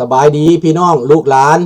ສະບາຍດີພີ່ນ້ອງລູກຫຼານ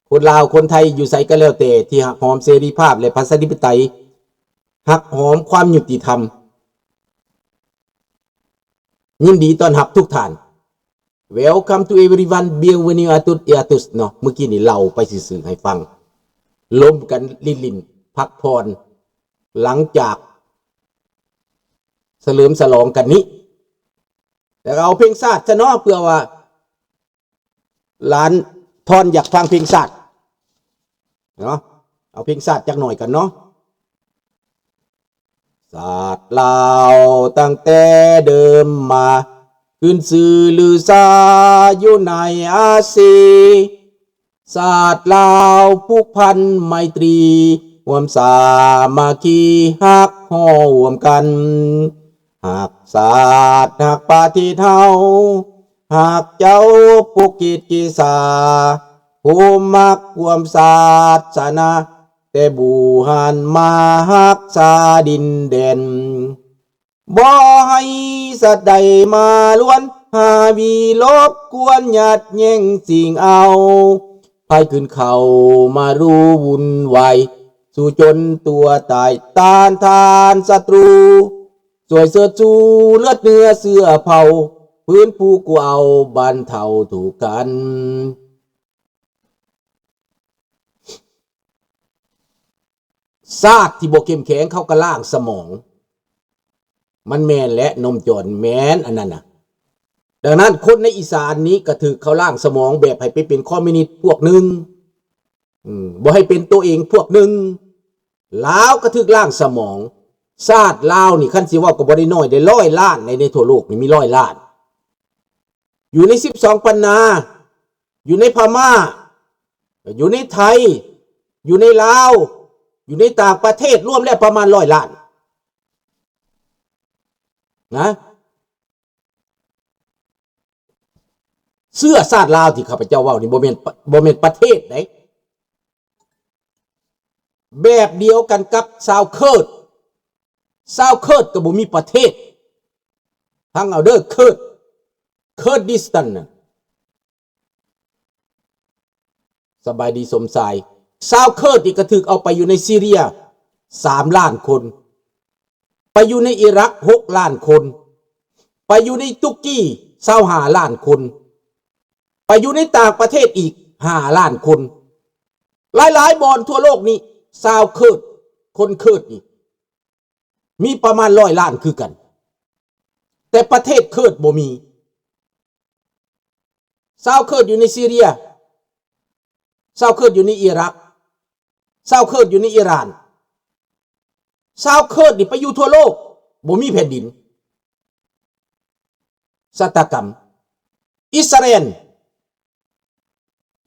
ຄົນລາວຄົນໄທຢູ່ໃສກໍແລ້ວແຕ່ ທີ່ຮັກຫອມເສລີພາບ ແລະ ປະຊາທິປະໄຕ ຮັກຫອມຄວາມຍຸຕິທຳ. ຍິນດີຕ້ອນຮັບທຸກທ່ານ. Welcome to everyone, bienvenue à toutes et à tous ເນາະ. ມື້ກີ້ນີ້ເລົ່າໄປຊື່ໆໃຫ້ຟັງ ລົມກັນຫຼິ້ນໆ ພັກຜ່ອນ ຫຼັງຈາກສະເຫຼີມສະຫຼອງກັນນີ້ ແລ້ວກໍເອົາເພງຊາດຊະເນາະ ເພື່ອວ່າ ຫຼານທອນຢາກຟັງເພງຊາດເນາະ ເອົາເພງຊາດຈັກໜ້ອຍກັນເນາະ. ຊາດລາວຕັ້ງແຕ່ເດີມມາ ຂຶ້ນຊື່ລືຊາຢູ່ໃນອາຊີ ຊາດລາວຜູກພັນໄມຕຣີ ຮ່ວມສາມັກຄີຮັກຮ່ວມກັນ ຮັກຊາດຮັກປະເທດເຮົາ ຮັກເຈົ້າປົກເກດເກສາ ຜູ້ມັກຮ່ວມສາສະໜາ ແຕ່ບູຮານມາຮັກສາດິນແດນ ບໍ່ໃຫ້ສັດໃດມາລວນ ຫາວິລົບກວນ ຍັດແຍ່ງຊິງເອົາ ໃຜຂຶ້ນເຂົ້າມາຮູ້ວຸ່ນວາຍ ສູ້ຈົນຕົວຕາຍ ຕ້ານທານສັດຕູ ຊ່ວຍເຊີດຊູເລືອດເນື້ອເຊື້ອເຜົ່າ ຟື້ນຟູກູ້ເອົາບັນເທົາທຸກກັນ. ຊາດທີ່ບໍ່ເຂັ້ມແຂງ ເຂົາກໍລ້າງສະໝອງ ມັນແມ່ນແຫຼະ ນົມຈອນແມ່ນອັນນັ້ນນະ. ດັ່ງນັ້ນ ຄົນໃນອີສານນີ້ກໍຖືກເຂົາລ້າງສະໝອງ ແບບໃຫ້ໄປເປັນຄອມມິວນິດພວກໜຶ່ງ ອືມ ບໍ່ໃຫ້ເປັນໂຕເອງພວກໜຶ່ງ. ລາວກໍຖືກລ້າງສະໝອງ. ຊາດລາວນີ້ ຄັນຊິເວົ້າກໍບໍ່ໄດ້ນ້ອຍເດ້ ຮ້ອຍລ້ານໃນ ໃນທົ່ວໂລກນີ້ມີຮ້ອຍລ້ານ ຢູ່ໃນສິບສອງພັນນາ ຢູ່ໃນພະມ້າ ຢູ່ໃນໄທ ຢູ່ໃນລາວ ຢູ່ໃນຕ່າງປະເທດ ລວມແລ້ວປະມານຮ້ອຍລ້ານນະ. ເຊື້ອຊາດລາວທີ່ຂ້າພະເຈົ້າເວົ້ານີ້ ບໍ່ແມ່ນ ບໍ່ແມ່ນປະເທດໃດ ແບບດຽວກັນກັບຊາວເຄີດ ຊາວເຄີດກໍບໍ່ມີປະເທດ. ຟັງເອົາເດີ ເຄີດ ເຄີດດິສຕັນນະ. ສະບາຍດີສົມຊາຍ. ຊາວເຄີດນີ້ກໍຖືກເອົາໄປຢູ່ໃນຊີເຣຍສາມລ້ານຄົນ, ໄປຢູ່ໃນອີຣັກຫົກລ້ານຄົນ, ໄປຢູ່ໃນຕຸກກີຊາວຫ້າລ້ານຄົນ, ໄປຢູ່ໃນຕ່າງປະເທດອີກຫ້າລ້ານຄົນ. ຫຼາຍໆບ່ອນທົ່ວໂລກນີ້ ຊາວເຄີດ ຄົນເຄີດນີ້ ມີປະມານຮ້ອຍລ້ານຄືກັນ, ແຕ່ປະເທດເຄີດບໍ່ມີ. ຊາວເຄີດຢູ່ໃນຊີເຣຍ, ຊາວເຄີດຢູ່ໃນອີຣັກ, ຊາວເຄີດຢູ່ໃນອີຣານ. ຊາວເຄີດນີ້ໄປຢູ່ທົ່ວໂລກ, ບໍ່ມີແຜ່ນດິນ. ຊະຕາກຳ ອິດສະຣາແອນ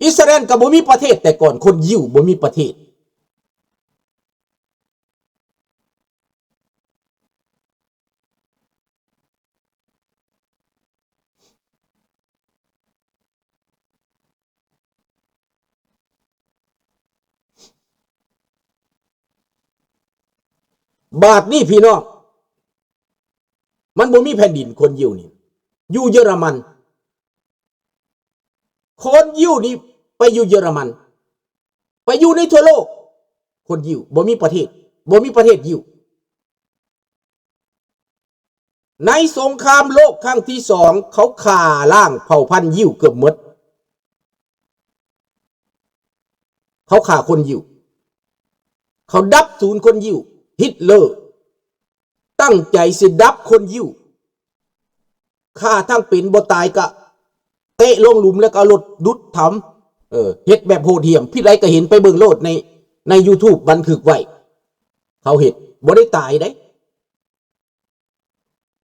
ອິດສະຣາແອນກໍບໍ່ມີປະເທດ, ແຕ່ກ່ອນຄົນຢິວບໍ່ມີປະເທດ. ບາດນີ້ພີ່ນ້ອງ, ມັນບໍ່ມີແຜ່ນດິນຄົນຢິວນີ້, ຢູ່ເຢຍລະມັນ. ຄົນຢິວນີ້ໄປຢູ່ເຢຍລະມັນ, ໄປຢູ່ໃນທົ່ວໂລກ. ຄົນຢິວບໍ່ມີປະເທດ, ບໍ່ມີປະເທດຢິວ. ໃນສົງຄາມໂລກຄັ້ງທີສອງ ເຂົາຂ້າລ້າງເຜົ່າພັນຢິວເກືອບໝົດ. ເຂົາຂ້າຄົນຢິວ, ເຂົາດັບສູນຄົນຢິວ. ຮິດເລີຕັ້ງໃຈຊິດັບຄົນຢິວ, ຂ້າທັງເປັນ, ບໍ່ຕາຍກະເຕະລົງຫຼຸມ ແລ້ວກໍເອົາລົດດຸດຖຳ. ເອີ ເຮັດແບບໂຫດຫ້ຽມ, ຜູ້ໃດກໍເຫັນ, ໄປເບິ່ງໂລດໃນ ໃນຢູທູບບັນທຶກໄວ້. ເຂົາເຮັດ, ບໍ່ໄດ້ຕາຍເດ້.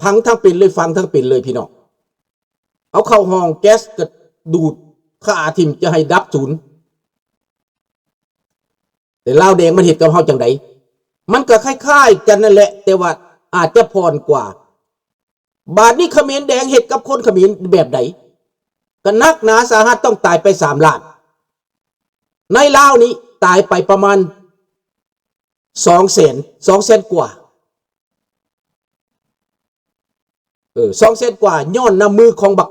ທັງ ທັງເປັນເລີຍ, ຝັງທັງເປັນເລີຍພີ່ນ້ອງ. ເອົາເຂົ້າຫ້ອງແກັສກໍດູດຂ້າຖິ້ມ, ຈະໃຫ້ດັບສູນ. ແຕ່ລາວແດງມັນເຮັດກັບເຮົາຈັ່ງໃດ? ມັນກໍຄ້າຍໆກັນນັ້ນແຫຼະ, ແຕ່ວ່າອາດຈະຜ່ອນກວ່າ. ບາດນີ້ຂະເໝນແດງເຮັດກັບຄົນຂະເໝນແບບໃດ? ກໍໜັກໜາສາຫັດ, ຕ້ອງຕາຍໄປສາມລ້ານ. ໃນລາວນີ້ຕາຍໄປປະມານສອງແສນ, ສອງແສນກວ່າ. ເອີ ສອງແສນກວ່າ ຍ້ອນນ້ຳມືຂອງບັກ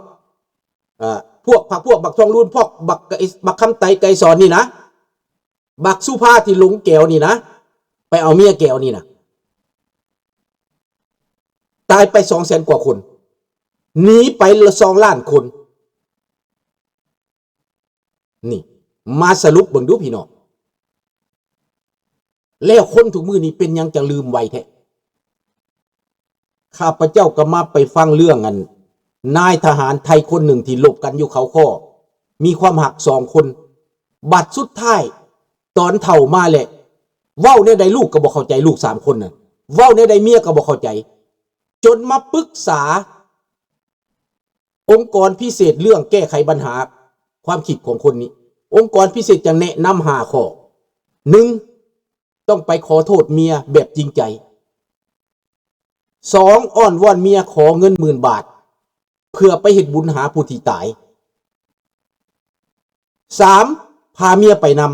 ເອີ ພວກ ພັກພວກບັກທອງລູນ ພວກບັກ ບັກຄຳໄຕ ໄກສອນນີ້ນະ ບັກສຸພາທີ່ຫຼົງແກວນີ້ນະ ໄປເອົາເມຍແກວນີ້ນະ ຕາຍໄປສອງແສນກວ່າຄົນ ໜີໄປລະສອງລ້ານຄົນ. ນີ້ ມາສະຫຼຸບເບິ່ງດູພີ່ນ້ອງ ແລ້ວຄົນທຸກມື້ນີ້ເປັນຫຍັງຈັ່ງລືມໄວແທ້? ຂ້າພະເຈົ້າກໍມາໄປຟັງເລື່ອງອັນ ນາຍທະຫານໄທຄົນໜຶ່ງທີ່ລົບກັນຢູ່ເຂົາຄໍ້ ມີຄວາມຮັກສອງຄົນ ບັດສຸດທ້າຍຕອນເຖົ້າມາແລ້ວ ເວົ້າແນວໃດລູກກໍບໍ່ເຂົ້າໃຈ ລູກສາມຄົນນັ້ນ ເວົ້າແນວໃດເມຍກໍບໍ່ເຂົ້າໃຈ ຈົນມາປຶກສາ ອົງກອນພິເສດເລື່ອງແກ້ໄຂບັນຫາຄວາມຄິດຂອງຄົນນີ້ ອົງກອນພິເສດຈະແນະນຳຫ້າຂໍ້ ໜຶ່ງ ຕ້ອງໄປຂໍໂທດເມຍແບບຈິງໃຈ ສອງ ອ້ອນວອນເມຍຂໍເງິນໝື່ນບາດ ເພື່ອໄປເຮັດບຸນຫາຜູ້ທີ່ຕາຍ ສາມ ພາເມຍໄປນຳ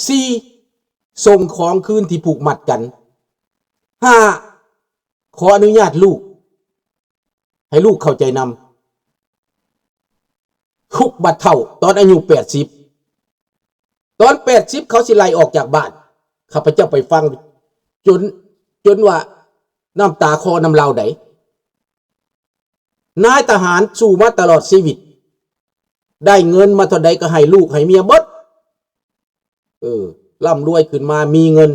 ສີ່ ສົ່ງຂອງຄືນທີ່ຜູກມັດກັນ ຫ້າ ຂໍອະນຸຍາດລູກ ໃຫ້ລູກເຂົ້າໃຈນຳ ຄຸກບັດເຖົ້າຕອນອາຍຸແປດສິບ ຕອນແປດສິບເຂົາຊິໄລ່ອອກຈາກບ້ານ ຂ້າພະເຈົ້າໄປຟັງຈົນ ຈົນວ່ານ້ຳຕາຄໍນ້ຳລາວໃດ ນາຍທະຫານສູ້ມາຕະຫຼອດຊີວິດ ໄດ້ເງິນມາເທົ່າໃດກໍໃຫ້ລູກໃຫ້ເມຍເບິດ ເອີ ລ່ຳລວຍຂຶ້ນມາມີເງິນ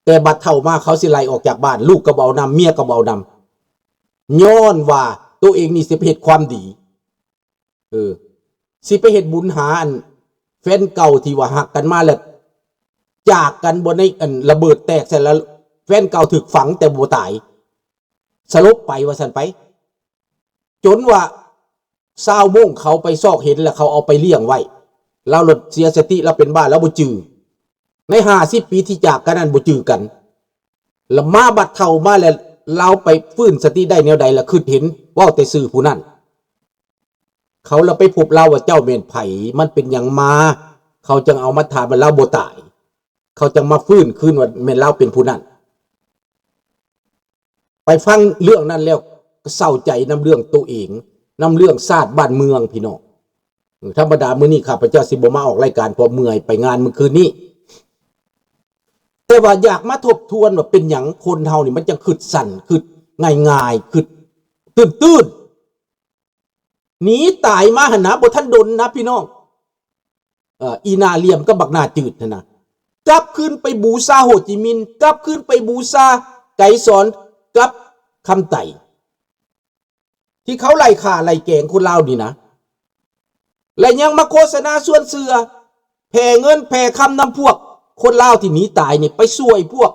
ແຕ່ບັດເຖົ້າມາເຂົາຊິໄລ່ອອກຈາກບ້ານ ລູກກໍບໍ່ເອົານຳ ເມຍກໍບໍ່ເອົານຳ ຍ້ອນວ່າໂຕເອງນີ້ຊິໄປເຮັດຄວາມດີ ເອີ ຊິໄປເຮັດບຸນຫາອັນ ແຟນເກົ່າທີ່ວ່າຮັກກັນມາແລ້ວຈາກກັນ ບໍ່ໄດ້ອັນ ລະເບີດແຕກໃສ່ລະ ແຟນເກົ່າຖືກຝັງແຕ່ບໍ່ຕາຍ ສະຫຼົບໄປວ່າຊັ້ນໄປ ຈົນວ່າຊາວໂມ້ງເຂົາໄປຊອກເຫັນ ແລ້ວເຂົາເອົາໄປລ້ຽງໄວ້ ລາວໂລດເສຍສະຕິ ລາວເປັນບ້າ ລາວບໍ່ຈື່ ໃນຫ້າສິບປີທີ່ຈາກກັນນັ້ນບໍ່ຈື່ກັນ ລະມາບັດເຖົ້າມາແລ້ວ ລາວໄປຟື້ນສະຕິໄດ້ແນວໃດ ລະຄິດເຫັນ ເວົ້າແຕ່ຊື່ຜູ້ນັ້ນ ເຂົາລະໄປພົບລາວວ່າ ເຈົ້າແມ່ນໃຜ ມັນເປັນຫຍັງມາ ເຂົາຈັ່ງເອົາມາຖາມວ່າລາວບໍ່ຕາຍ ເຂົາຈັ່ງມາຟື້ນຄືນວ່າແມ່ນລາວເປັນຜູ້ນັ້ນ. ໄປຟັງເລື່ອງນັ້ນແລ້ວກໍເສົ້າໃຈນຳເລື່ອງໂຕເອງ ນຳເລື່ອງຊາດບ້ານເມືອງພີ່ນ້ອງ. ເອີ ທຳມະດາມື້ນີ້ຂ້າພະເຈົ້າຊິບໍ່ມາອອກລາຍການ ເພາະເມື່ອຍໄປງານມື້ຄືນນີ້ ແຕ່ວ່າຢາກມາທົບທວນວ່າເປັນຫຍັງຄົນເຮົານີ້ມັນຈັ່ງຄິດສັ້ນ ຄິດງ່າຍໆ ຄິດຕື້ນໆ ໜີຕາຍມາຫັ້ນນະ ບໍ່ທັນດົນນະພີ່ນ້ອງ. ເອີ່ ອີໜ້າຫຼ້ຽມກັບບັກໜ້າຈືດຫັ້ນນະ ກັບຄືນໄປບູຊາໂຮຈິມິນ ກັບຄືນໄປບູຊາໄກສອນກັບຄຳໄຕ ທີ່ເຂົາໄລ່ຂ້າໄລ່ແກງຄົນລາວນີ້ນະ ແລະຍັງມາໂຄສະນາຊວນເຊື່ອ ແຜ່ເງິນແຜ່ຄຳນຳພວກຄົນລາວທີ່ໜີຕາຍນີ້ ໄປຊ່ວຍພວກ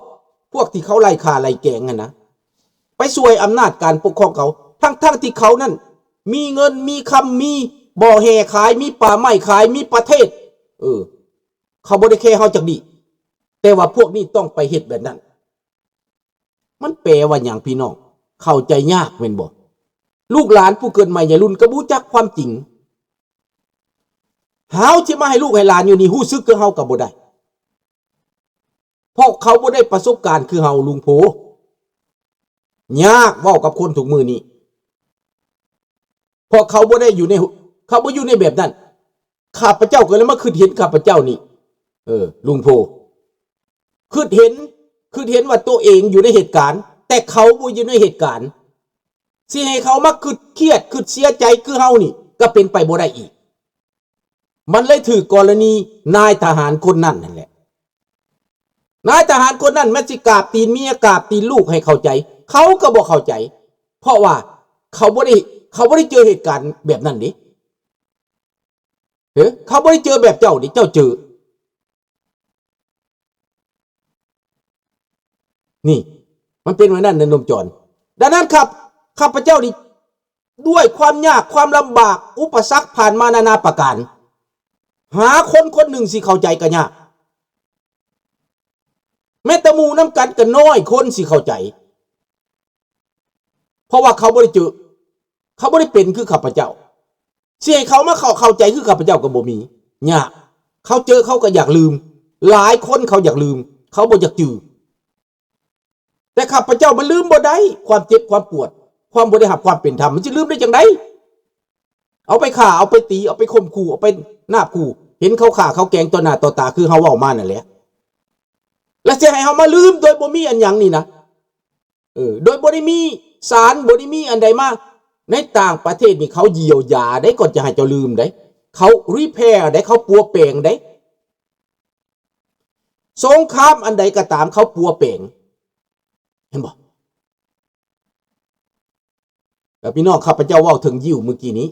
ພວກທີ່ເຂົາໄລ່ຂ້າໄລ່ແກງຫັ້ນນະ ໄປຊ່ວຍອຳນາດການປົກຄອງເຂົາ ທັງໆທີ່ເຂົານັ້ນມີເງິນມີຄຳ ມີບໍ່ແຮ່ຂາຍ ມີປ່າໄມ້ຂາຍ ມີປະເທດ ເອີ ເຂົາບໍ່ໄດ້ແຄເຮົາຈັກດີ້ ແຕ່ວ່າພວກນີ້ຕ້ອງໄປເຮັດແບບນັ້ນ. ມັນແປວ່າຫຍັງພີ່ນ້ອງ? ເຂົ້າໃຈຍາກແມ່ນບໍ່? ລູກຫຼານຜູ້ເກີດໃໝ່ໃຫຍ່ລຸ້ນກໍບໍ່ຮູ້ຈັກຄວາມຈິງ. ເຮົາຊິມາໃຫ້ລູກໃຫ້ຫຼານຢູ່ນີ້ຮູ້ສຶກຄືເຮົາກໍບໍ່ໄດ້ ເພາະເຂົາບໍ່ໄດ້ປະສົບການຄືເຮົາ ລຸງໂພ. ຍາກເວົ້າກັບຄົນທຸກມື້ນີ້ ເພາະເຂົາບໍ່ໄດ້ຢູ່ໃນ ເຂົາບໍ່ຢູ່ໃນແບບນັ້ນ. ຂ້າພະເຈົ້າກໍເລີຍມາຄິດເຫັນຂ້າພະເຈົ້ານີ້ ເອີ ລຸງໂພ ຄິດເຫັນ ຄິດເຫັນວ່າໂຕເອງຢູ່ໃນເຫດການ ແຕ່ເຂົາບໍ່ຢູ່ໃນເຫດການ ຊິໃຫ້ເຂົາມາຄິດຄຽດ ຄິດເສຍໃຈຄືເຮົານີ້ ກໍເປັນໄປບໍ່ໄດ້ອີກ. ມັນເລີຍຖືກກໍລະນີນາຍທະຫານຄົນນັ້ນຫັ້ນແຫຼະ. ນາຍທະຫານຄົນນັ້ນແມ່ນຊິກາບຕີນເມຍ ກາບຕີນລູກໃຫ້ເຂົ້າໃຈ ເຂົາກໍບໍ່ເຂົ້າໃຈ ເພາະວ່າເຂົາບໍ່ໄດ້ ເຂົາບໍ່ໄດ້ເຈີເຫດການແບບນັ້ນເດ້. ເອີ ເຂົາບໍ່ໄດ້ເຈີແບບເຈົ້າເດ້ ເຈົ້າເຈີ. ນີ້ ມັນເປັນແບບນັ້ນນະ ໜຸ່ມຈອນ. ດັ່ງນັ້ນ ຂ້າ ຂ້າພະເຈົ້ານີ້ ດ້ວຍຄວາມຍາກຄວາມລຳບາກ ອຸປະສັກຜ່ານມານານາປະການ ຫາຄົນຄົນໜຶ່ງຊິເຂົ້າໃຈກໍຍາກ ແມ້ແຕ່ໝູ່ນຳກັນກໍນ້ອຍຄົນຊິເຂົ້າໃຈ ເພາະວ່າເຂົາບໍ່ໄດ້ເຈີ ເຂົາບໍ່ໄດ້ເປັນຄືຂ້າພະເຈົ້າ ຊິໃຫ້ເຂົາມາເຂົ້າ ເຂົ້າໃຈຄືຂ້າພະເຈົ້າກໍບໍ່ມີ ຍາກ. ເຂົາເຈີເຂົາກໍຢາກລືມ ຫຼາຍຄົນເຂົາຢາກລືມ ເຂົາບໍ່ຢາກຈື່ ແຕ່ຂ້າພະເຈົ້າມັນລືມບໍ່ໄດ້ ຄວາມເຈັບຄວາມປວດ ຄວາມບໍ່ໄດ້ຮັບຄວາມເປັນທຳ ມັນຊິລືມໄດ້ຈັ່ງໃດ? ເອົາໄປຂ້າ ເອົາໄປຕີ ເອົາໄປຂົ່ມຂູ່ ເອົາໄປນາບຂູ່ ເຫັນເຂົາຂ້າເຂົາແກງຕໍ່ໜ້າຕໍ່ຕາ ຄືເຮົາເວົ້າມານັ້ນແຫຼະ ແລະຊິໃຫ້ເຮົາມາລືມໂດຍບໍ່ມີອັນຫຍັງນີ້ນະ. ເອີ ໂດຍບໍ່ໄດ້ມີສານ ບໍ່ໄດ້ມີອັນໃດມາ. ໃນຕ່າງປະເທດນີ້ເຂົາຢຽວຢາເດ້ ກ່ອນຈະໃຫ້ເຈົ້າລືມເດ້ ເຂົາ repair ເດ້ ເຂົາປົວແປງເດ້. ສົງຄາມອັນໃດກໍຕາມ ເຂົາປົວແປງ ເຫັນບໍ່? ແລ້ວພີ່ນ້ອງ ຂ້າພະເຈົ້າເວົ້າເຖິງຢິວມື້ກີ້ນີ້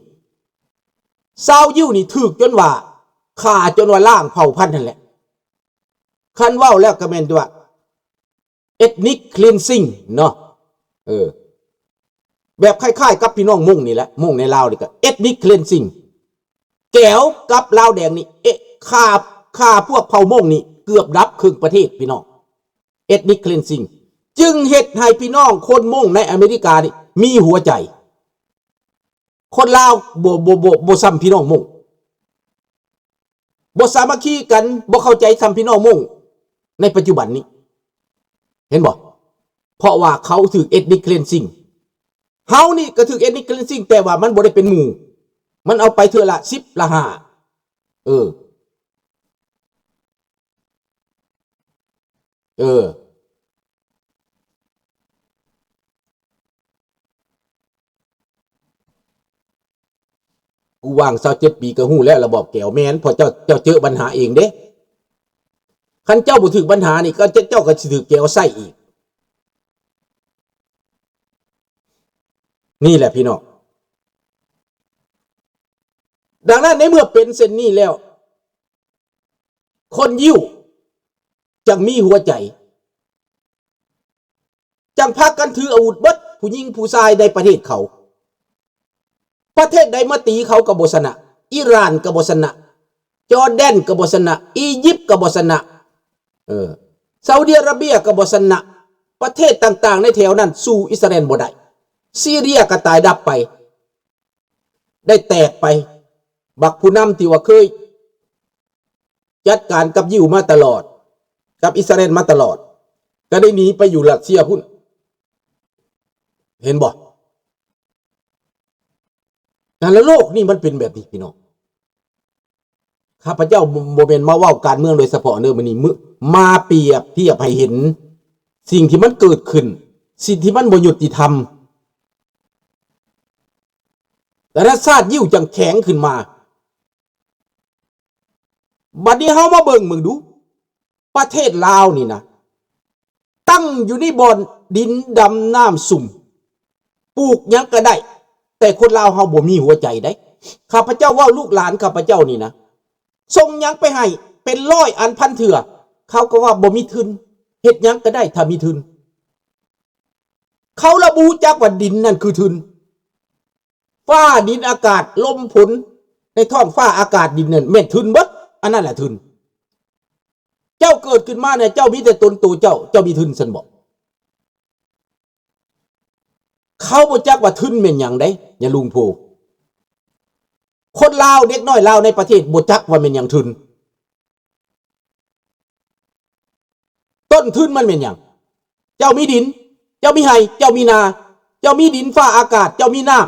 ຊາວຢິວນີ້ຖືກຈົນວ່າ ຂ້າຈົນວ່າລ້າງເຜົ່າພັນຫັ້ນແຫຼະ. ຄັນເວົ້າແລ້ວກໍແມ່ນວ່າ ethnic cleansing ເນາະ ເອີ ແບບຄ້າຍໆກັບພີ່ນ້ອງມົ້ງນີ້ແຫຼະ ມົ້ງໃນລາວນີ້ກໍ ethnic cleansing ແກວກັບລາວແດງນີ້ ເອະ ຂ້າ ຂ້າພວກເຜົ່າມົ້ງນີ້ເກືອບດັບເຄິ່ງປະເທດພີ່ນ້ອງ ethnic cleansing ຈຶ່ງເຮັດໃຫ້ພີ່ນ້ອງຄົນມົ້ງໃນອາເມລິການີ້ມີຫົວໃຈ. ຄົນລາວບໍ່ ບໍ່ ບໍ່ ບໍ່ຊ່ຳພີ່ນ້ອງມົ້ງ ບໍ່ສາມັກຄີກັນ ບໍ່ເຂົ້າໃຈຊ່ຳພີ່ນ້ອງມົ້ງໃນປັດຈຸບັນນີ້ ເຫັນບໍ່? ເພາະວ່າເຂົາຖືກ ethnic cleansing ເຮົານີ້ກໍຖືກ ethnic cleansing ແຕ່ວ່າມັນບໍ່ໄດ້ເປັນໝູ່ ມັນເອົາໄປເທື່ອລະສິບລະຫ້າ ເອີ ເອີ ກູຫວ່າງຊາວເຈັດປີກໍຮູ້ແລ້ວລະບອບແກວ ແມ່ນ ເພາະເຈົ້າ ເຈົ້າເຈີບັນຫາເອງເດ້. ຄັນເຈົ້າບໍ່ຖືກບັນຫານີ້ ກໍເຈົ້າ ເຈົ້າກໍຊິຖືກແກວໃສ່ອີກ. ນີ້ແຫຼະພີ່ນ້ອງ. ດັ່ງນັ້ນ ໃນເມື່ອເປັນເຊັ່ນນີ້ແລ້ວ ຄົນຢິວຈັ່ງມີຫົວໃຈ ຈັ່ງພາກັນຖືອາວຸດເບິດ ຜູ້ຍິງຜູ້ຊາຍໃນປະເທດເຂົາ. ປະເທດໃດມາຕີເຂົາກໍບໍ່ຊະນະ, ອີຣານກໍບໍ່ຊະນະ, ຈໍແດນກໍບໍ່ຊະນະ, ອີຢິບກໍບໍ່ຊະນະ, ເອີ ຊາອຸດີອາຣາເບຍກໍບໍ່ຊະນະ, ປະເທດຕ່າງໆໃນແຖວນັ້ນສູ້ອິດສະຣາແອນບໍ່ໄດ້, ຊີເຣຍກໍຕາຍດັບໄປ ໄດ້ແຕກໄປ, ບັກຜູ້ນຳທີ່ວ່າເຄີຍຈັດການກັບຢິວມາຕະຫຼອດ, ກັບອິດສະຣາແອນມາຕະຫຼອດ, ກໍໄດ້ໜີໄປຢູ່ຣັດເຊຍພຸ້ນ. ເຫັນບໍ່? ນັ້ນລະ ໂລກນີ້ມັນເປັນແບບນີ້ພີ່ນ້ອງ. ຂ້າພະເຈົ້າບໍ່ ບໍ່ແມ່ນມາເວົ້າການເມືອງໂດຍສະເພາະເດີ ມື້ນີ້ ມາປຽບທຽບໃຫ້ເຫັນສິ່ງທີ່ມັນເກີດຂຶ້ນ, ສິ່ງທີ່ມັນບໍ່ຍຸຕິທຳ. ແຕ່ລະຊາດຢິວຈັ່ງແຂງຂຶ້ນມາ. ບັດນີ້ເຮົາມາເບິ່ງເບິ່ງດູ ປະເທດລາວນີ້ນະ ຕັ້ງຢູ່ໃນບ່ອນດິນດຳນ້ຳຊຸ່ມ ປູກຫຍັງກໍໄດ້, ແຕ່ຄົນລາວເຮົາບໍ່ມີຫົວໃຈໃດ. ຂ້າພະເຈົ້າເວົ້າລູກຫຼານຂ້າພະເຈົ້ານີ້ນະ ສົ່ງຫຍັງໄປໃຫ້ເປັນຮ້ອຍອັນພັນເທື່ອ ເຂົາກໍວ່າບໍ່ມີທຶນ, ເຮັດຫຍັງກໍໄດ້ຖ້າມີທຶນ. ເຂົາລະບໍ່ຮູ້ຈັກວ່າດິນນັ້ນຄືທຶນ. ຟ້າດິນອາກາດ ລົມຝົນໃນທ້ອງຟ້າອາກາດດິນນັ້ນແມ່ນທຶນເບິດ, ອັນນັ້ນແຫຼະທຶນ. ເຈົ້າເກີດຂຶ້ນມາເນຍ ເຈົ້າມີແຕ່ຕົນໂຕເຈົ້າ, ເຈົ້າມີທຶນຊັ້ນບໍ? ເຂົາບໍ່ຈັກວ່າທຶນແມ່ນຫຍັງໃດ ຍາລຸງໂພ. ຄົນລາວ ເດັກນ້ອຍລາວໃນປະເທດບໍ່ຈັກວ່າແມ່ນຫຍັງທຶນ. ຕົ້ນທຶນມັນແມ່ນຫຍັງ? ເຈົ້າມີດິນ, ເຈົ້າມີໄຮ່, ເຈົ້າມີນາ, ເຈົ້າມີດິນຟ້າອາກາດ, ເຈົ້າມີນ້ຳ,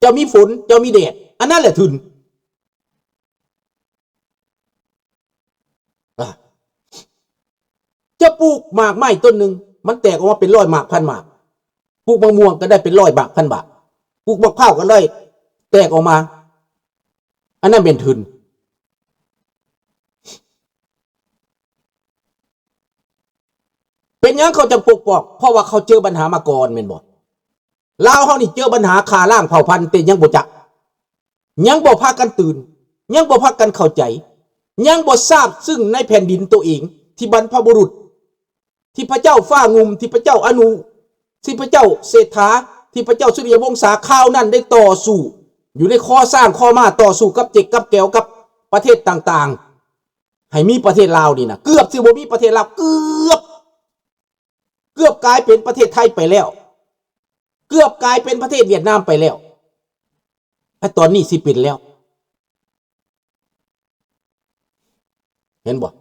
ເຈົ້າມີຝົນ, ເຈົ້າມີແດດ, ອັນນັ້ນແຫຼະທຶນ. ອາ ເຈົ້າປູກໝາກໄມ້ຕົ້ນໜຶ່ງ ມັນແຕກອອກມາເປັນຮ້ອຍໝາກພັນໝາກ, ປູກໝາກມ່ວງກໍໄດ້ເປັນຮ້ອຍໝາກພັນໝາກ, ປູກໝາກພ້າວກໍໄດ້ແຕກອອກມາ, ອັນນັ້ນແມ່ນທຶນ. ເປັນຫຍັງເຂົາຈັ່ງປົກປ້ອງ? ເພາະວ່າເຂົາເຈີບັນຫາມາກ່ອນແມ່ນບໍ່? ລາວເຮົານີ້ເຈີບັນຫາຂ້າລ້າງເຜົ່າພັນ ແຕ່ຍັງບໍ່ຈັກ, ຍັງບໍ່ພາກັນຕື່ນ, ຍັງບໍ່ພາກັນເຂົ້າໃຈ, ຍັງບໍ່ຊາບຊຶ້ງໃນແຜ່ນດິນໂຕເອງ ທີ່ບັນພະບຸລຸດ ທີ່ພະເຈົ້າຟ້າງຸ່ມ, ທີ່ພະເຈົ້າອະນຸ, ທີ່ພະເຈົ້າເສດຖາ, ທີ່ພະເຈົ້າສຸລິຍະວົງສາຄາວນັ້ນໄດ້ຕໍ່ສູ້ ຢູ່ໃນຄໍຊ້າງຄໍມ້າ, ຕໍ່ສູ້ກັບເຈັກກັບແກວກັບປະເທດຕ່າງໆ ໃຫ້ມີປະເທດລາວນີ້ນະ, ເກືອບຊິບໍ່ມີປະເທດລາວ, ເກືອບ, ເກືອບກາຍເປັນປະເທດໄທໄປແລ້ວ, ເກືອບກາຍເປັນປະເທດຫວຽດນາມໄປແລ້ວ, ແລະ ຕອນນີ້ຊິເປັນແລ້ວ. ເຫັນບໍ່?